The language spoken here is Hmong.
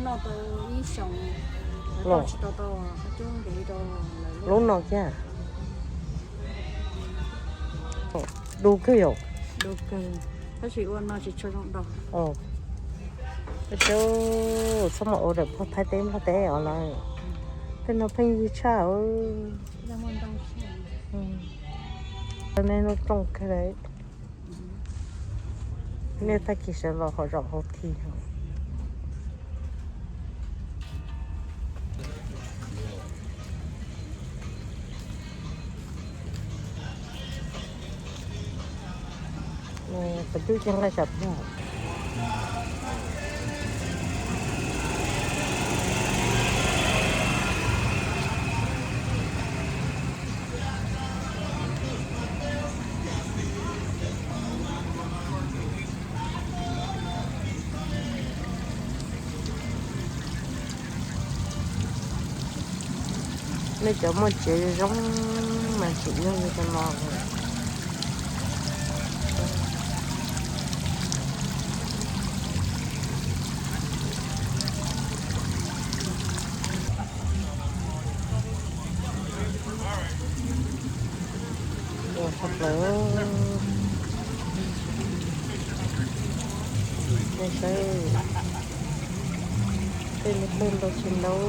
Tau ib xyoos, los tsis tau tau, cub nkev rau lub no kiag. Du kawg yom. Du kawg, tab sis ua no tsis tshua zoo do. Tab sis txhob mus ua daim pog Thaib teb Nplog teb os lawm. Tej no pheej yig tshaj. Nej lub rooj kawg li. Nej tag kis sawv los hauv zos hauv thi. Qhov cub ces nqaij sam pliag. Nej cov muaj tsev zoo mas tseem yog li cov no. Ua tshaj plaws. Nej saib, tej no pawg ntau tsis ntau.